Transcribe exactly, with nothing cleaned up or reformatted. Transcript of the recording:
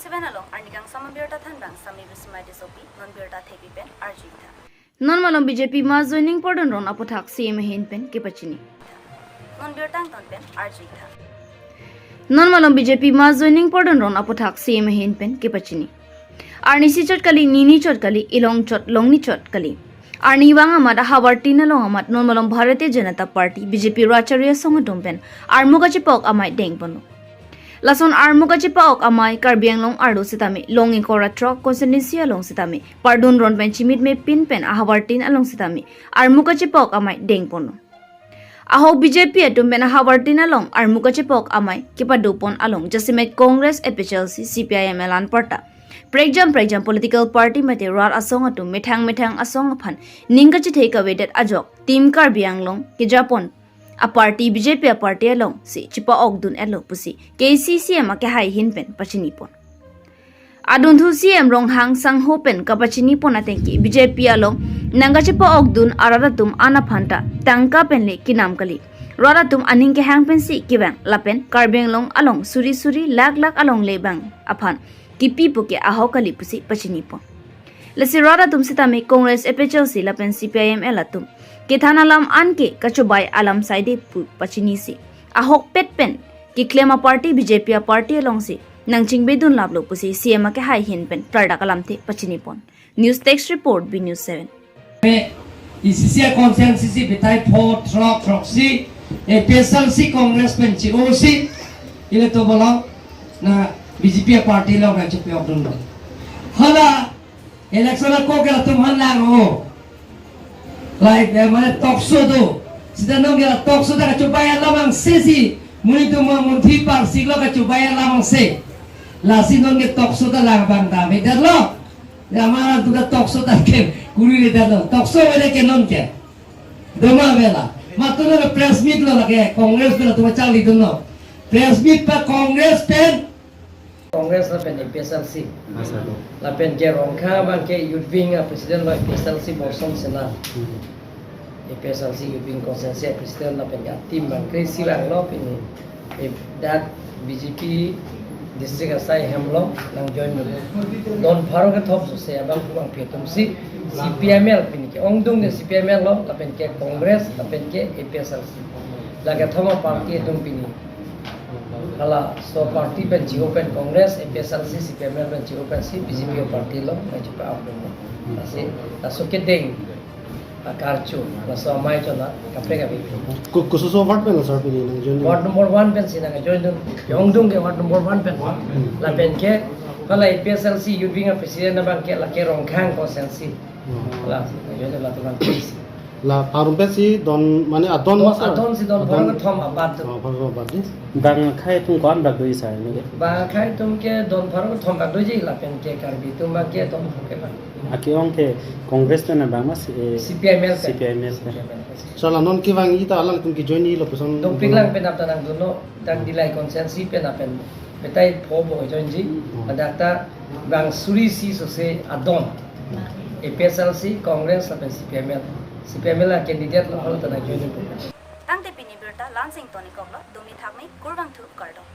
Seven along arni kangsam abirta thanbang Sami Bismai Tissopi, non birta thepi pen arju-ik tha. Non malom B J P mass joining pardon ron aputhak C M ahin pen kepachini. Non birta angton pen arju-ik tha. Non malom B J P mass joining pardon ron aputhak C M ahin pen kepachini. Arnisi chot kali, nini chot kali, ilong chot, longni chot kali. Arnivang amat ahavartin along amat non malom Bharatiya Janata Party, B J P rat chari asong atum pen armu kachepok amei dengponlo. Lason armu kachepa-ok amei Karbi Anglong arlo sitame, long ingkoi ra throk constituency along sitame, pardon ron pen chimit me pin pen ahavartin along sitame armu kachepa-ok amei dengponlo. Ahok B J P atum pen ahavartin along armu kachepa-ok amei kepadopon along jasemet Congress, A P H L C, C P I M L anparta prekjam prekjam political party mate rat asong atum methang methang asong aphan ning kachethe kavedet ajok Team Karbi Anglong kejapon aparty B J P aparty alongsi chepa-okdun-etlo pusi K C C M akehai ahin pen pachinipon. Adunthu C M Ronghang sangho pen kapachinipon atengke B J P along nangkachepa-okdun arat atum an aphanta tangka pen le kinam kali. Rat atum aning kehang pensi kevang lapen Karbi Anglong along suri suri lakh lakh along le bang aphan kipi puke ahok kali pusi pachinipon. Lasi rat atum sitame Congress, A P H L C lapen C P I M L atum kethan alam anke kachobei alam saide pu pachinisi ahokpet pen keklem aparty B J P aparty alongsi nangchingbedun laplo pusi C M akehai ahin pen pradaklam the pachinipon. News Desk Report, B News seven. Isi isi a-constituency si betai pho throk throksi, A P H L C Congress pen chi-osi, ilitum along na B J P aparty along nangchepa-okdun. Hala election ako ke latum han lang-o. Like, eh, mane talk show do. Sita non ke talk show ta kachobei alam angse si. Monit atum amonit parsik lo kachobei alam angse. Lasi non ke talk show ta lang abang ta. Better lo. Ya, mane tu ta talk show ta ke kuriredetlo. Talk show avedet ke non ke. Doma avela. Matha lo ke press meet lo lake Congress pen latum charlidunlo. Press meet pa Congress pen. Congress lapen A P H L C. Lapen ke Rongkhang abangke Youth Wing a-president lo A P H L C Borson Sena. A P H L C Youth Wing constituency a-president lapen ke a-team abang kre-isi vanglo pini. Eh, dak B J P district asai hem along nang-join lo. Don pharo kethom sose abang pu abangpi atumsi C P I M L pini ke-ongdung ke C P I M L lo, lapen ke Congress, lapen ke A P H L C. La kethom aparty atum pini. Halaso aparty pen chi-o pen Congress, A P H L C, C P I M L pen chi-o pensi B J P aparty along nangchepa-okdun. Lasi, laso kedeng akarcho, laso amei chona kaprek ave. Ku-, kososo ward pen lo sir pini nang-join? Ward number one pensi nang-joindun. Ke-ongdung ke ward number one pen. Lapen ke hala A P H L C Youth Wing a-president abangke lake Rongkhang constituency. Hmm. La, nang-join latum abang kre-isi. La parum pensi don mane adon. Don, mas, sir? Adon si don pharo kethom abat do. Oh, pharo kethom abat di. Bang akhei atum ko-an bak doji sir, ne? Bang akhei atum ke don pharo kethom bak doji lapen ke Karbi atum abangke don pharo ke bak. Ake-ong ke Congress pen abang mas, eh, C P I M L pen. C P I M L pen. C P I M L pen. So la non kevangji ta alangtum ke-join-lo puson. Dopik lang pen apta nangdunlo, dak Dillai constituency pen apen. Betai pho bo joinji, hmm, ladak ta bang suri isi sose adon. A P H L C, Congress lapen C P I M L. C P I M L a-candidate lo, halatum ta nang-join-po. Tangte pini birta la-ansi ingtonikoklo, dumi thakmi, kurvangthu, kardom.